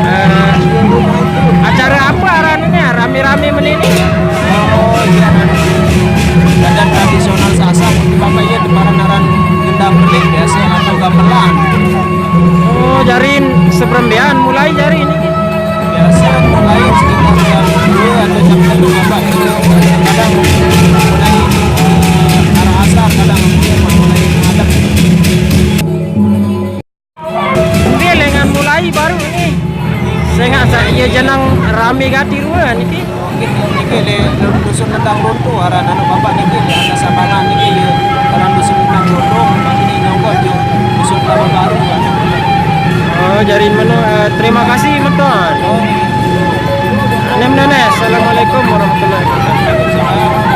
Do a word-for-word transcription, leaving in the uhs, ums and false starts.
Eh, acara apa arannya? Rame-rame menini? Oh, iya, anu. Adat tradisional Sasak, Bapak, iya, teparan aran gendang belik biasa atau gamelan. Oh, jarin seberembian mulai jarin ini. Biasa mulai sekitar jam dua atau jam satu, Bapak, itu kadang mulai, eh, arah asar, kadang mulai ngadep. Ini lengan mulai baru ini. Saya nggak sa-, iya jenang rame gati rua niki. Niki, niki le dusun Lentang Lonto, aran anu Bapak niki le anak Sabangan niki le aran dusun Lentang Lonto, Bapak niki nyongkol jo dusun Kelapa Baru. Oh, jarin meno, eh, terima kasih, Meton. Oh, iya. Anem nene, Assalamualaikum warahmatullahi wabarakatuh.